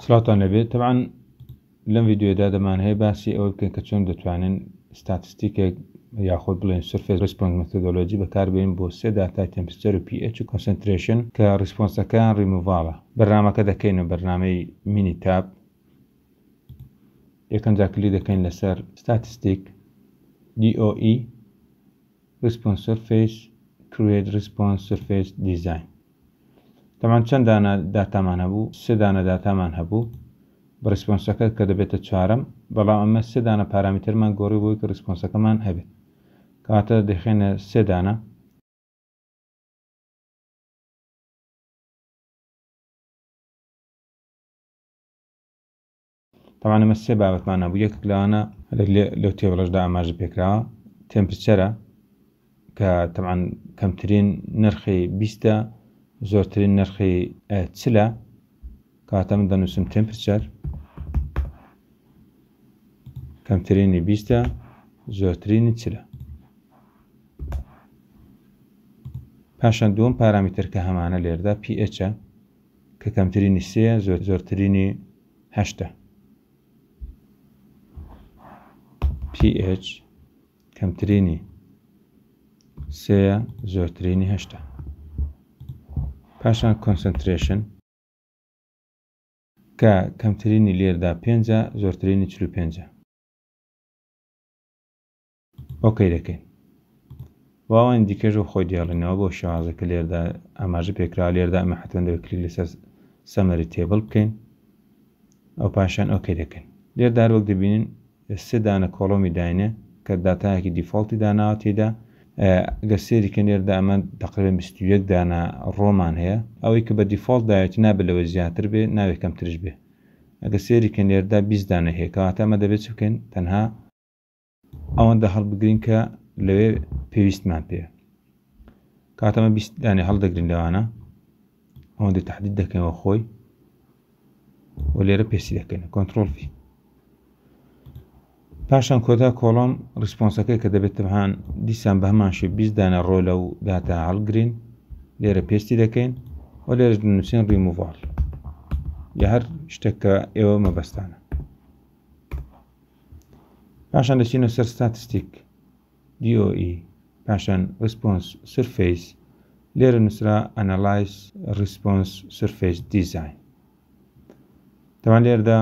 سڵاوتان لێبێت تەبعەن لەم ڤیدیۆیەدا دەمانهەوێت باسی ئەوە بکەین کە چۆن دەتوانین statistic ێک یاخود بڵێن surface response methodology بەکاربێنین بۆ سێ داتای temperature و pH و concentration کە response ەکەیان ڕیموڤاڵە. بەرنامەکە دەکەینە بەرنامەی Minitab یەکەم جار کلیک دەکەین لەسەر statistic DOE Response Surface Create Response Surface Design تەبعەن چەند دانە داتامان هەبوو سێ دانە داتامان هەبوو بە response ەکە کە دەبێتە چوارەم بەڵام ئەمە سێ دانە parameter مان گۆڕی بۆی کە response ەکەمان هەبێت کەواتە دەخێنە سێ دانە تەبعەن ئەمە سێ بابەتمان هەبوو یەکێک لەوانە لەو table ەشدا ئاماژە پێکراوە temperature ە کە تەبعەن کەمترین نرخی بیستە زۆرترین نرخی چلە کاتە من دەنووسم temperature کەمترینی بیستە زۆرترینی چلە پاشان دووەم parameter کە هەمانە لێردا pH ە کە کەمترینی سێیە زۆرترینی هەشتە. pH کەمترینی سێیە زۆرترینی هەشتە. پاشان concentration کە کەمترینی لێردا پێنجە زۆرترینی 45ە. okay دەکەین و ئەوانی دیکەش وەک خۆی دێڵینەوە بۆ شێوازە کە لێردا ئاماژە پێکرا لێردا ئەمە حتمەن دەبێت کلیک لەسەر summary table بکەین ئەو پاشان okay دەکەین لێردا هەر وەک دەبینین سێ دانە column ی داینێ کە داتایەکی default ی داناوە تێدا گەر سێری کەن لێردا ئەمە تقریبا 21 دانە row مان هەیە ئەوەی کە بە default داوێتی نابێت لەوە زیاتر بێ نابێت کەمترش بێ ئەگەر سێری کەن لێردا 20 دانە هەیە کەواتە ئەمە دەبێت چ بکەین تەنها ئەوەندە هەڵبگرین کە لەوێ پێویستمان پێ کاتەمە 20 دانێ هەڵدەگرین لەوانە ئەوەندە تحدید دەکەینەوە خۆی و لێرە paste ی دەکەین control V پاشان کۆتا column response ەکەی کە دەبێت تەبعەن دیسان بە هەمان شێ 20 دانە row لەو داتا هەڵگرین لێرە paste ی دەکەین و لێرەش دەنووسین ڕیموڤاڵ یا هەر شتێک کە ئێوە مەبەستانە پاشان دەچینە سەر statistic DOE پاشان response surface لێرە نووسرا analyze response surface design تەبعەن لێرەدا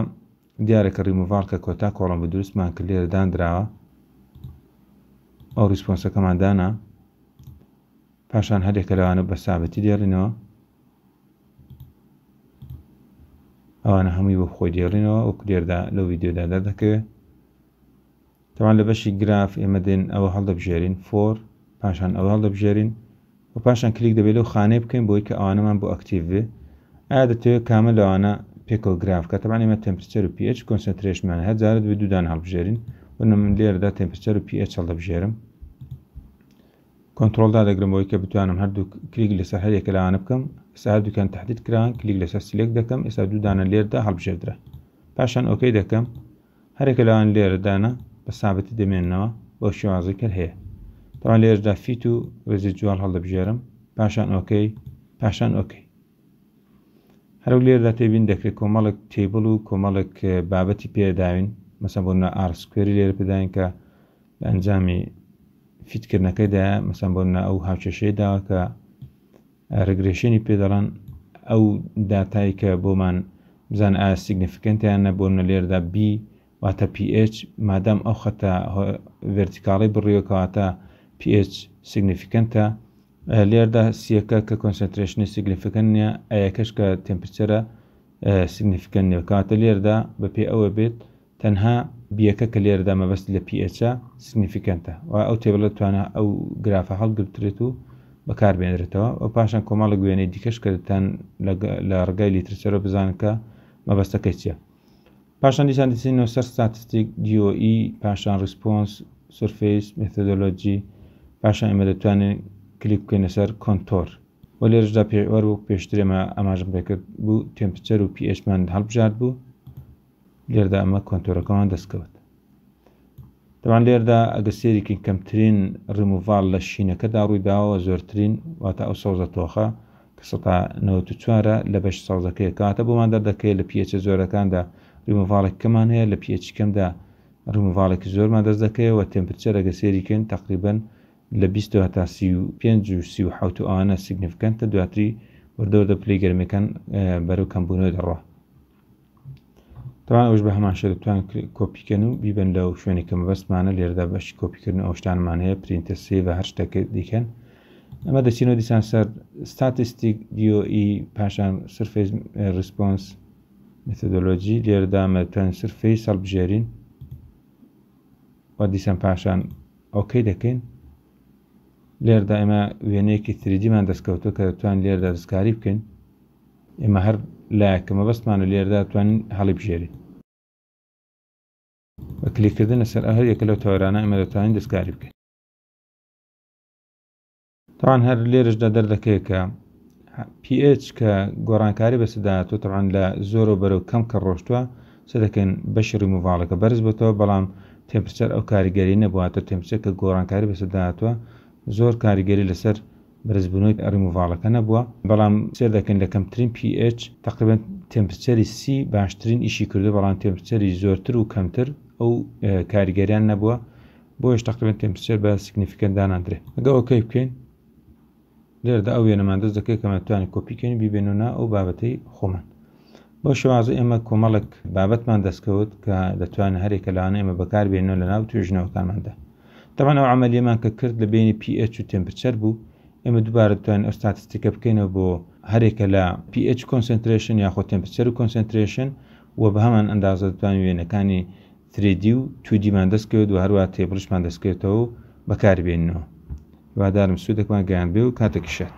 دیارە کە ڕیموڤاڵ کە کۆتا column بە دروستمان کرد لێرە دانراوە ئەو response ەکەمان دانا پاشان هەرێکە لەوانە بە سابەتی دێڵینەوە ئەوانە هەمووی بۆ خۆی دێڵینەوە وەکو لێردا لەو ڤیدیۆدا دەردەکەوێت تەبعەن لە بەشی گراف ئێمە دێن ئەوە هەڵدەبژێرین for پاشان ئەوە هەڵدەبژێرین و پاشان کلیک دەبێت لەو خانەیە بکەین بۆی کە ئەوانەمان بۆ active بێ ئایا دەتەوێت کامە لەوانە پێکەوە گراف کە تەبعەن ئێمە temperature و pH concentration مان هەر جارێک دەبێت دوودان هەڵبژێرین و من لێرەدا temperature و pH هەڵدەبژێرم کۆنترۆڵ دادەگرم بۆی کە بتوانم هەردوو کلیک لەسەر هەر یەکە لەوانە بکەم ئێستا هەردووکیان تحدید کران کلیک لەسەر select دەکەم ئێستا دوو دانە لێردا هەڵبژێردرا پاشان okay دەکەم هەرێکە لەوان لێرە دانە بە سابتی دەمێننەوە بەو شێوازی کە هەیە تەبعەن لێرەدا fit و residual هەڵدەبژێرم پاشان okay پاشان okay هەرو لێرەدا تێبین دەکرێت کۆمەڵێک table و کۆمەڵێک بابەتی پێداوین مەسەن بۆ R square ی لێرە پێداین کە لە ئەنجامی fit کردنەکەیدا مەسەن بۆ ئەو هاوکێشەیە داوە کە regression ی پێ دەڵێن ئەو داتای کە بۆمان بزان ئایا significant یان نە بۆ نە لێرەدا B واتە pH مادام ئەو خەتە vertical ی بڕیوە کەواتە pH significant ە لێردا C یەکە کە concentration ی significant نییە A یەکەش کە temperature ە significant نییە کەواتە لێردا بەپێ ئەوە بێت تەنها B یەکە کە لێرەدا مەبەست لە pH ە significant ە و ئەو table ە توانە ئەو گرافە هەڵگرترێت و بەکاربێنرێتەوە و پاشان کۆمەڵێک وێنەی دیکەش کە دەتان لە ڕگای literature ە بزانن کە مەبەستەکەی چییە. پاشان دیسان دەچینەوە سەر statistic DOE پاشان response surface methodology پاشان ئێمە دەتوانین کلیک بکەینە سەر contour و لێرەشدا پێوەر وەک پێشتر ئێمە ئاماژەم پێکرد بوو temperature و pH مان هەڵبژارد بوو لێردا ئەمە contour ەکەمان دەستکەوت تەبعەن لێردا ئەگە سێریکن کەمترین ڕیموڤاڵ لە شینەکەدا ڕووی داوە زۆرترین واتە ئەو سەوزە تۆخە. کە سەتا 94 ە لە بەشی سەوزەکەیە کەواتە بۆمان دەردەکەوێت لە pH زۆرەکاندا ریموڤاڵێک کەمان هەیە لە pH کەمدا ریموڤاڵێکی زۆرمان دەست دەکەوێت و temperature ئەگەر سێری کەین تەقریبەن لە 20 هەتا 35 و 37 و ئەوانە significant ە دواتری وردە وردە پلەی گەرمیەکان بەرەو کەمبوونەوە دەڕوا. تەبعەن ئەوش بە هەمان شێوە دەتوان کۆپیکەن و بیبەن لەو شوێنێک کە مەبەستمانە. لێرەدا بەشی کۆپیکردن ئەو شتانمان هەیە، print ە، save ە، هەر شتێک دیکەن. ئەمە دەچینەوە دیسان سەر statistic DOE، پاشان surface response methodology. لێرەدا مەتوانین surface هەڵبژێرین و دیسان پاشان okay دەکەین. لێرەدا ئێمە وێنەیەکی 3D مان دەستکەوتووە کە دەتوانین لێرەدا دەستکاری بکەین. ئێمە هەر لایەک کە مەبەستمانە لێرەدا توانین هەڵیبژێرین. بە کلیککردن لەسەر هەر یەکە لەو تەوەرانە ئێمە دەتوانین دەستکاری بکەین. تاوان هەر لێرەشدا دەردەکەوێت کە pH کە گۆڕانکاری بەسەردا هاتووە، تەبعەن لە زۆرەوە بەرەو کەم کە ڕۆشتووە، چ دەکەین بەشی ڕیموڤاڵەکە بەرز بێتەوە، بەڵام temperature ئەو کاریگەری نەبووە. تە temperature کە گۆڕانکاری بەسەردا هاتووە زۆر کاریگەری لەسەر بەرزبوونەوەی ڕیموڤاڵەکە نەبووە، بەڵام سێر دەکەین لە کەمترین pH تقریبا temperature ی سی باشترین ئیشی کردو، بەڵام temperature ی زۆرتر و کەمتر ئەو کاریگەریان نەبووە، بۆیش تقریبا temperature بە significant داناندرێ. ئەگە okay بکەین لێرەدا ئەو وێنەمان دەست دەکەوێت کە مەتوانین کۆپی کەین بیبێنەوە نا ئەو بابەتەی خۆمان. بەو شێوازە ئێمە کۆمەڵێک بابەتمان دەستکەوت کە دەتوانین هەرێکە لەوانە ئێمە بەکاربێنەوە لە ناو توێژینەوەکانماندا. تەبعەن ئەو عەمەلیەمان کە کرد لە بینی pH و temperature بوو، ئێمە دووبارە دەتوانین ئەو statistic ە بکەینەوە بۆ هەرێکە لە pH concentration یاخۆ temperature و concentration و بە هەمان ئەندازە دەتوانین وێنەکانی 3D و 2D مان دەست کەوێت و هەروە table یشمان دەستکەوێتەوە و بەکاری بێنینەوە. هیوادارم سوودێکمان گەیاندبێ و کاتێکی شاد.